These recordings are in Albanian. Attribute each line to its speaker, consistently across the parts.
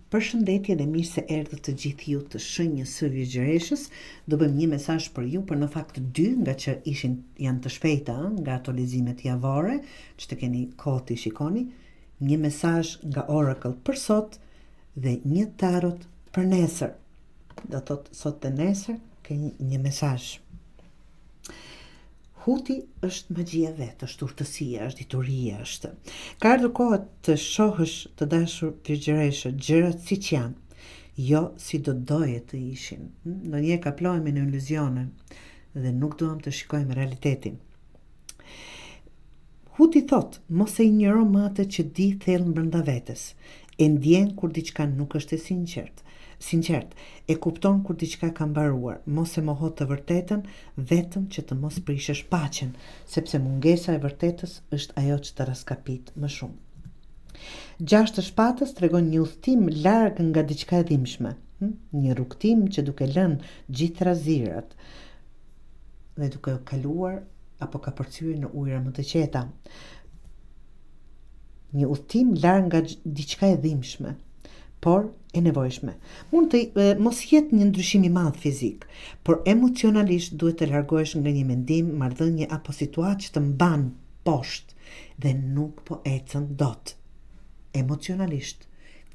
Speaker 1: Përshëndetje dhe mirë se erdhët të gjithë ju të shenjës së Virgjëreshës. Do bëjmë një mesazh për ju, por në fakt dy, nga që ishin janë të shpejta, nga ato leximet javore, që të keni kohë t'i shikoni. Një mesazh nga Oracle për sot dhe një tarot për nesër. Do thotë sot dhe nesër keni një mesazh. Huti është magjia vetë, është urtësia, është dituria, është. Ka ardhur koha të shohësh të dashur virgjëreshë gjërat siç janë, jo si do doje të ishin. Hm? Ndonjëherë kaplohemi në iluzione dhe nuk duam të shikojmë realitetin. Huti thotë, mos e injoro më atë që di thellë brenda vetes. E ndjen kur diçka nuk është e sinqertë. Sinqertë, e kupton kur diçka ka mbaruar. Mos e moho të vërtetën vetëm që të mos prishësh paqen, sepse mungesa e vërtetës është ajo që të rraskapit më shumë. Gjashtë të shpatës tregon një udhëtim larg nga diçka e dhimbshme, hm? një rrugëtim që duke lënë gjithë trazirat dhe duke kaluar apo kapërcyer në ujëra më të qeta. Një udhëtim larg nga diçka e dhimbshme, por e nevojshme. Mund të e, mos jetë një ndryshim i madh fizik, por emocionalisht duhet të largohesh nga një mendim, marrëdhënie apo situatë që të mban poshtë dhe nuk po ecën dot. Emocionalisht,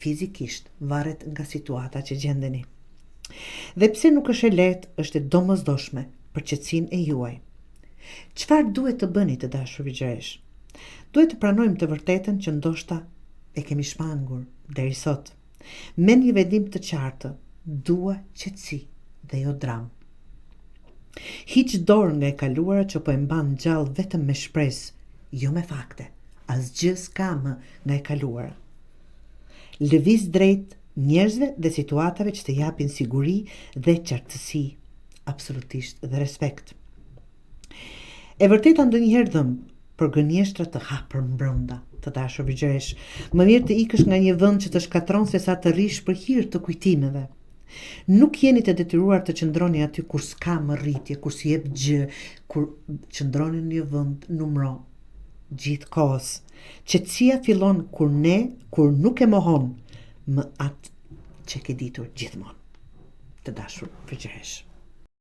Speaker 1: fizikisht, varet nga situata që gjendeni. Dhe pse nuk është e lehtë, është e domosdoshme për qetësinë e juaj. Çfarë duhet të bëni të dashur virgjëreshë? Duhet të pranojmë të vërtetën që ndoshta e kemi shmangur deri sot. Me një vendim të qartë, dua qetësi dhe jo dramë. Hiq dorë nga e kaluara që po e mban gjallë vetëm me shpresë, jo me fakte. Asgjë s'ka më nga e kaluara. Lëviz drejt njerëzve dhe situatave që të japin siguri dhe qartësi, absolutisht dhe respekt. E vërteta ndonjëherë dhemb, por gënjeshtra të ha përmbrenda, të dashur virgjëreshë. Më mirë të ikësh nga një vend që të shkatërron sesa të rrish për hir të kujtimeve. Nuk jeni të detyruar të qëndroni aty kur s'ka më rritje, kur s'ju jep gjë, kur qëndroni në një vend numëro gjithë kohës. Qetësia fillon kur ne, kur nuk e mohon më atë që ke ditur gjithmonë. Të dashur virgjëreshë.